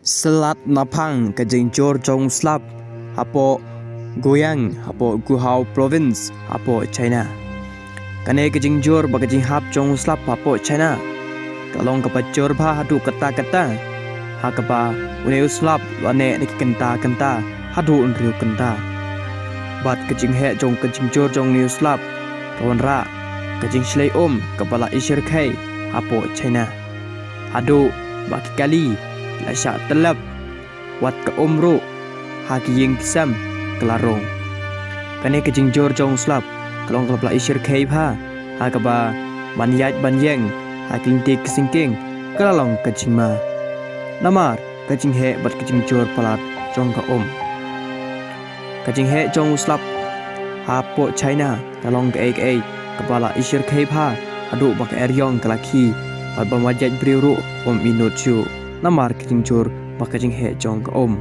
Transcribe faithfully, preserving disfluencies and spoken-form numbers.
Slat naphang ka jingjur jong u slap hapoh Guiyang, hapoh Guihao Province, hapoh China. Kane ka jingjur bad ka jinghap jong u slap hapoh China ka long kaba jur bha haduh katta katta, ha kaba une u slap u la neh na ki kynta kynta haduh hynriew kynta. Bad ka jingheh jong ka jingjur jong une u slap ka wanrah ka jingshlei um kaba la ishyrkhei hapoh China, haduh ba ki kali ki la shah tyllep, wat ka um ruh ha ki ïing ki sem ka la rung. Kane ka jingjur jong u slap ka long kaba la ishyrkhei bha, ha kaba ban ïaid ban ïeng ha ki lynti ki syngkien ka la long ka jingma, namar ka jingheh bad ka jingjur palat jong ka um. Ka jingheh jong u slap hapoh China ka long kaei kaei kaba la ishyrkhei bha, haduh ba ka eriong ka la khie bad ban wan ïaid briew ruh um inud shuh, namar ka jingjur bad ka jingheh jong ka um.